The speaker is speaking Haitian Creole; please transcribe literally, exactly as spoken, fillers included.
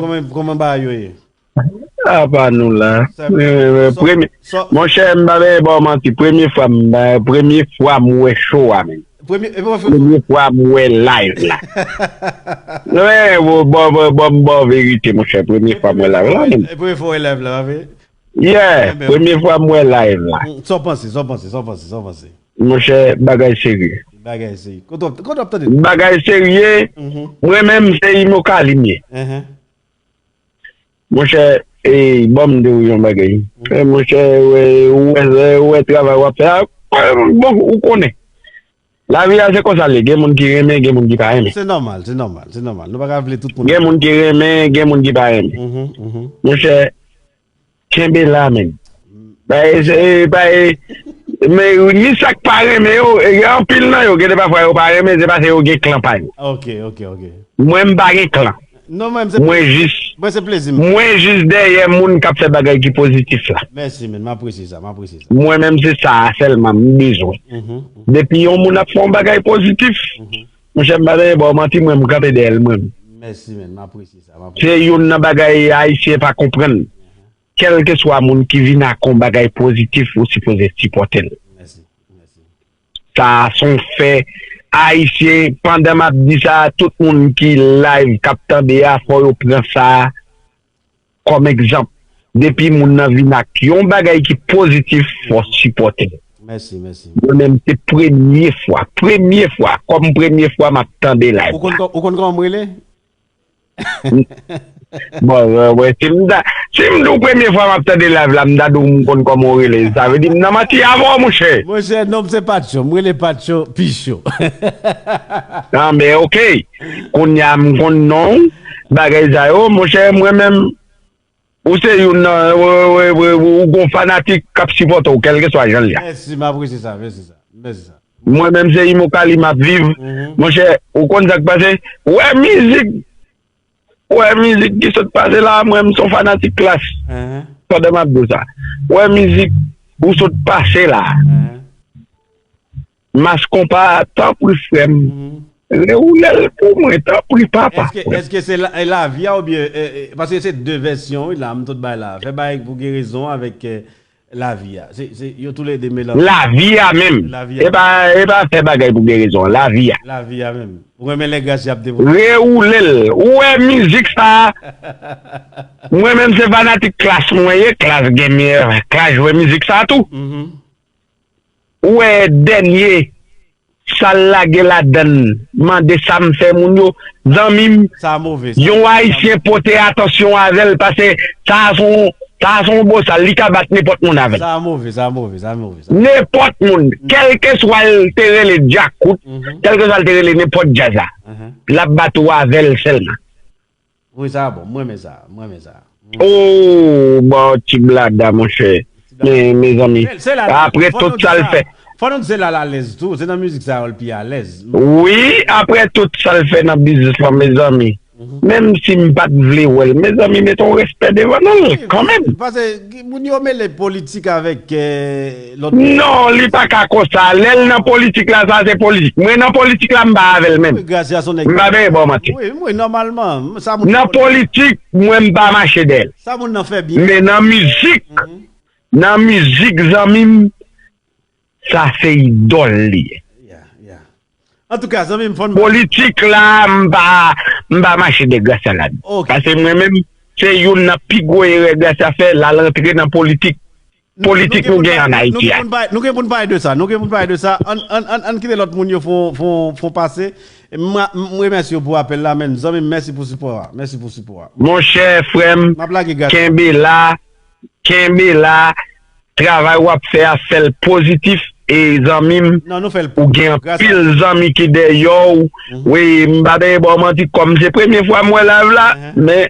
Kòman, kòman bagay yo ye? Apa nou la. Sa- Eh, sa- premye, sa- Monchè, m pa benyen ba w manti. Premye fwa m ba- premye fwa m wè show a menm. Premye, e pa fè Premye fwa m wè live la. Non, eh, bon, bon, bon, bon, m ba w verite, monchè. Premye fwa m wè live la menm. E premye fwa w wè live la, pa vre? Yeah, Ebyen. Premye fwa m wè live la. Mm, sa w panse, sa w panse, sa w panse, sa w panse? Monchè, bagay serye. Bagay serye. Kote w ap- kote w ap tande? Bagay serye, Mhm. mwen menm se Imo Kalim ye. Ehe. Monchè, ey, ban m di w yon bagay. Eh, monchè, wè, ou wè, ou wè travay w ap fè a, bon, ou konnen. Lavi a se konsa l ye. Gen moun ki renmen, gen moun ki pa renmen. Se nòmal, se nòmal, se nòmal. Nou pa ka vle tout moun. Gen moun ki renmen, gen moun ki pa renmen. Mhm, mhm. Monchè, kenbe la, menm. Bay, se, bay, men ni sa k pa renmen yo, e gen anpil nan yo, gen de pafwa yo pa renmen, se paske yo gen klan pa yo. Ok, ok, ok. Mwen, m pa gen klan. Non, mwen, se Mwen jis, mwen, se plezi m. Mwen jis dèyè moun k ap fè bagay ki pozitif la. Mèsi, men, m apresye sa, m apresye sa. Mwen menm se sa sèlman m bezwen. Mhm. Depi yon moun ap fè yon bagay pozitif, monchè, m pa benyen ba w manti, mwen, m kanpe dèyè l mwen. Mèsi, men, m apresye sa, m apresye. Se youn nan bagay Ayisyen pa konprann. Kèlkeswa moun ki vin ak yon bagay pozitif, ou sipoze sipòte l. Mèsi, mèsi. Sa a se yon fè Ayisyen, pandan m ap di sa a, tout moun ki live, k ap tande a, fò yo pran sa a kòm egzanp. Depi moun nan vin ak yon bagay ki pozitif, fò sipòte l. Mèsi, mèsi. Mwen menm, se premye fwa, premye fwa, kòm premye fwa m ap tande live Ou konn la. kò- ou konn kòman m rele? Bon, wè, wè, si m ta, si m di w premye fwa m ap tande live la, m ta di w m konn kòman w rele. Sa vle di m nan manti avè w, monchè. Monchè, non, m se Patcho. M rele Patcho Picho. Nan, men ok. Kounye a m konn non w, bagay sa yo, monchè, mwen menm, ou se youn nan, wè, wè, wè, ou gon fanatik k ap sipòte w, kèlkeswa jan l ye a. Mèsi, m apresye sa, mèsi sa. Mèsi sa. Mwen menm se Imo Kali m ap viv. Mhm. Monchè, ou konn sa k pase? Wè mizik, wè mizik ki sot pase la, mwen m se yon fanatik Klass. Ehe. Pandan m ap di w sa. Wè mizik ou sot pase la. Ehe. Mas Konpa, tanpri frè m. Mhm. Rewoule l pou mwen, tanpri papa. Èske èske se la- e lavi a oubyen e- e- paske se de vèsyon wi la, m tout bay la. Fè bay pou gen rezon avèk e, lavi a. Se se yo toulede melanje. Lavi a menm. Lavi a. E pa, e pa fè bagay pou gen rezon. Lavi a. Lavi a menm. Ou renmen lè Gracia ap devore. Rewoule l. Ou wè mizik sa a? Mwen menm se fanatik Klass mwen ye. Klass gen miyè, Klass jwe mizik sa a tou. Mhm. Ou wè dènye sa l lage ladann, mande sa m fè moun yo, zanmi m, Sa move. Sa, yon Ayisyen pote atansyon avè l, paske sa a se yon, sa a se yon bosal, li ka bat nenpòt moun avè l. Sa move, sa move, sa move. Sa. Nenpòt moun, kèlkeswa l te rele djakout, Mhm. kèlkeswa l te rele nenpòt djaz la, Mhm. l ap bat ou avè l sèlman. Wi, sa bon. Mwen renmen sa, mwen renmen sa. Oh, bon, ti blada, monchè. Men, mezanmi, Se- se la- apre fò tout nou di sa l sa. Fè. Fò nou di se la l alèz tou. Se nan mizik sa yo l pi alèz. Wi, apre tout sa l fè nan biznis lan, mezanmi. Menm si m pa t vle wè l, mezanmi, mete yon respè devan non l, kanmenm. Paske moun yo mele politik avèk eh, lòt. Non, li pa ka konsa. Lè l nan politik la, sa se politik. Mwen nan politik la, m pa avè l menm. Gracia se yon nèg. M pa benyen ba w manti. Wi, wi, nòmalman. Sa moun Nan politik, mwen m pa mache dèyè l. Sa moun nan fè byen. Men nan mizik, nan mizik, zanmi m, sa se idòl li ye. Yeah, yeah. Antouka, zanmi m, fò n Politik la, m pa, m pa mache dèyè Gracia ladan. Ok. Paske mwen menm, se youn nan pi gwo erè Gracia fè, l al antre nan politik. Politik nou gen an Ayiti a. Nou gen pou n pale de sa. Nou gen pou n pale de sa. Ann ann ann ann kite lòt moun yo fon fon fon pase. M m remèsye w pou apèl la, men zanmi m, mèsi pou sipò a. Mèsi pou sipò a. Monchè, frè m, M ap lage Gracia. Kenbe la, kenbe la. Travay w ap fè a, fè l pozitif. E zanmi m, Non, nou fè l. Ou gen Gracia. Anpil zanmi ki dèyè w. Wi, m pa benyen ba w manti, kòm se premye fwa m wè live la, men